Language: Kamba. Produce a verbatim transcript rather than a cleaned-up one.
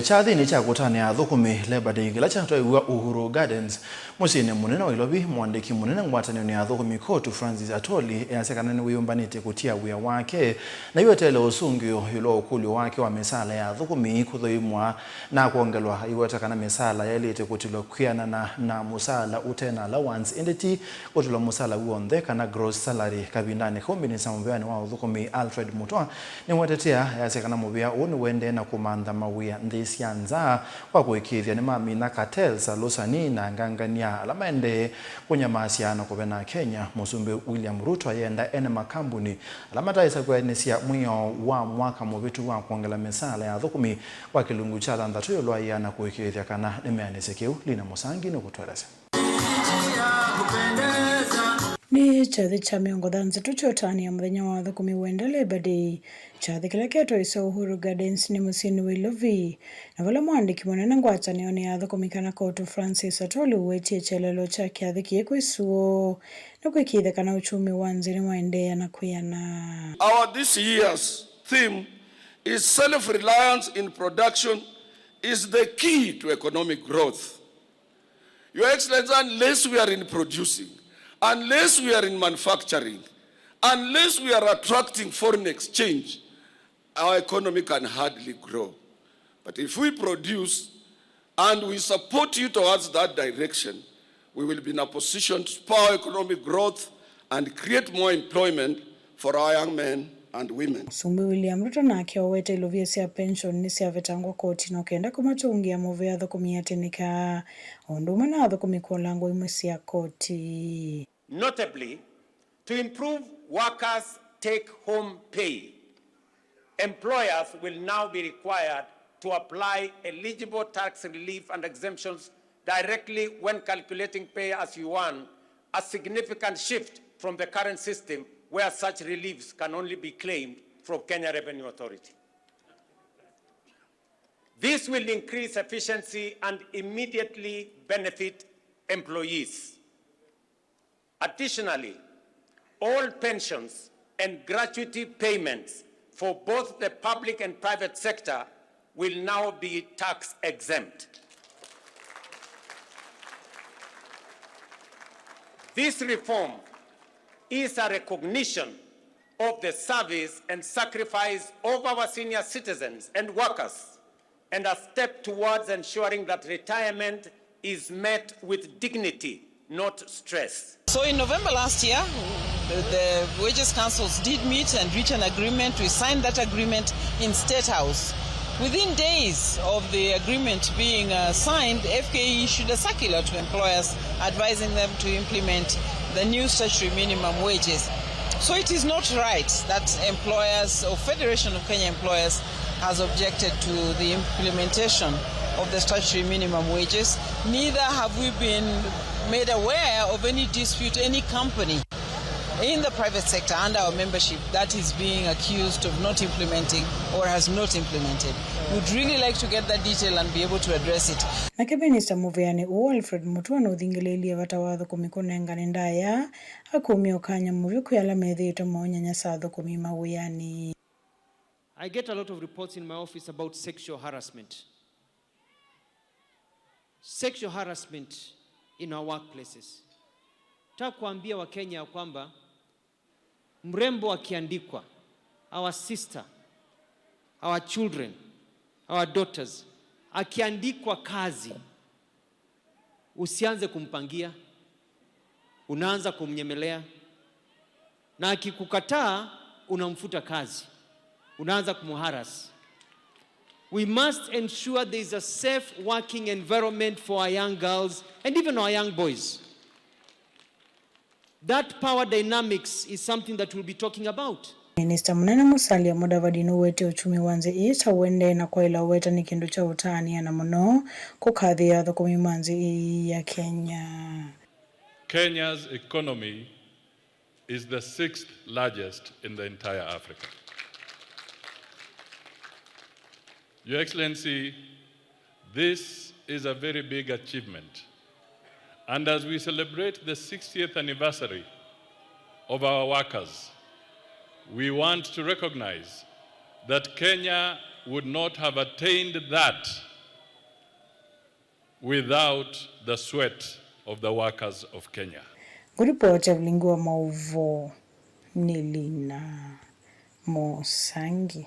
Kyathĩnĩ kya kũtanĩa athũkũmi, Labour Day, kĩla kyatwaiw'a Uhuru Gardens, mũsyĩnĩ mũnene wa Ilovi, mũandĩki mũnene ngwatanĩonĩ ya athũkũmi KOTU, Francis Atoli, easya kana nĩwĩyũmbanĩtye kũtia wĩa wake, na iweteele ũsũngĩo ĩũlũ wa ũkũlyo wake wa mĩsaala ya athũkũmi kũthoimwa na kwongelwa. Aiweta kana mĩsaala yaĩlĩte kũtilwa kwĩanana na mũsaala ũte na allowance, ĩndĩ ti kũtilwa mũsaala w'onthe, kana gross salary. Kavindanĩ kau, minista mũvĩanĩ wa ũthũkũmi Alfred Mutua nĩwetetea, easya kana mũvĩa ũũ nĩũendee na kũmantha mawĩa nthĩ sya nza kwa kũĩkĩĩthya nĩmamina cartels, alũsani, na angangany'a ala maendee kũnyamasya na kũvena Kenya. Mũsumbĩ William Ruto ayenda ene makambuni ala mataĩsa kwĩanĩsya mwĩao wa mwaka mũvĩtu wa kwongela mĩsaala ya athũkũmi kwa kĩlungu kya thanthatũ ĩũlũ wa ĩana kũĩkĩĩthya kana nĩmeanĩsya kĩu. Lina Mũsangi nĩkũtũelesya. Nĩ kyathĩ kya mĩongo thanthatũ kya ũtanĩa mũthenya wa athũkũmi wenda, Labour Day, kyathĩ kĩla kyatwaisye Uhuru Gardens nĩ mũsyĩnĩ wa Ilovi, na vala mũandĩki mũnene ngwatanĩonĩ ya athũkũmi kana KOTU, Francis Atoli, ũwetie kyelelo kya kyathĩ kĩĩ kwĩ suo nĩ kũĩkĩĩthya kana uchumi wa nthĩ nĩwaendeea na kwĩana. Our this year's theme is self-reliance in production is the key to economic growth. Your Excellency, unless we are in producing, unless we are in manufacturing, unless we are attracting foreign exchange, our economy can hardly grow. But if we produce and we support you towards that direction, we will be in a position to spur economic growth and create more employment for our young men and women. Mũsumbĩ William Ruto nake owete ilovia sya pension nĩsyavetangwa koti na ũkenda kũmatũngĩa mũvea athũkũmi atĩnĩka, o ũndũ ũmwe na athũkũmi kũlangwa imwe sya koti. Notably, to improve workers' take-home pay, employers will now be required to apply eligible tax relief and exemptions directly when calculating pay as you earn, a significant shift from the current system where such reliefs can only be claimed from Kenya Revenue Authority. This will increase efficiency and immediately benefit employees. Additionally, all pensions and gratuity payments for both the public and private sector will now be tax exempt. This reform is a recognition of the service and sacrifice of our senior citizens and workers, and a step towards ensuring that retirement is met with dignity, not stress. So in November last year, the, the Wages Councils did meet and reach an agreement. We signed that agreement in State House. Within days of the agreement being, uh, signed, F K E issued a circular to employers advising them to implement the new statutory minimum wages. So it is not right that employers or Federation of Kenya Employers has objected to the implementation of the statutory minimum wages. Neither have we been made aware of any dispute, any company in the private sector under our membership that is being accused of not implementing or has not implemented. We'd really like to get that detail and be able to address it. Nake minista mũvĩanĩ ũũ Alfred Mutua nũthingĩlĩĩlie vata wa athũkũmi kũnengane ndaĩa, akumya ũkanya mũvyũ kwĩ ala methĩĩtwe maũnyanyasa athũkũmi mawĩanĩ. I get a lot of reports in my office about sexual harassment. Sexual harassment in our workplaces. Nataka kuambia Wakenya ya kwamba mrembo akiandikwa, our sister, our children, our daughters, akiandikwa kazi, usianze kumpangia, unaanza kumnyemelea, na akikukataa, unamfuta kazi, unaanza kumharas. We must ensure there is a safe working environment for our young girls and even our young boys. That power dynamics is something that we'll be talking about. Minista mũnene Musalia Mudavadi nũwete uchumi wa nthĩ ĩĩ ta ũendee na kwaĩla ũweta nĩ kĩndũ kya ũtaanĩa na mũno kũkathĩĩa athũkũmi ma nthĩ ĩĩ ya Kenya. Kenya's economy is the sixth largest in the entire Africa. Your Excellency, this is a very big achievement. And as we celebrate the sixtieth anniversary of our workers, we want to recognize that Kenya would not have attained that without the sweat of the workers of Kenya. Kũlipota vilingi wa maũvoo nĩ Lina Mosangi.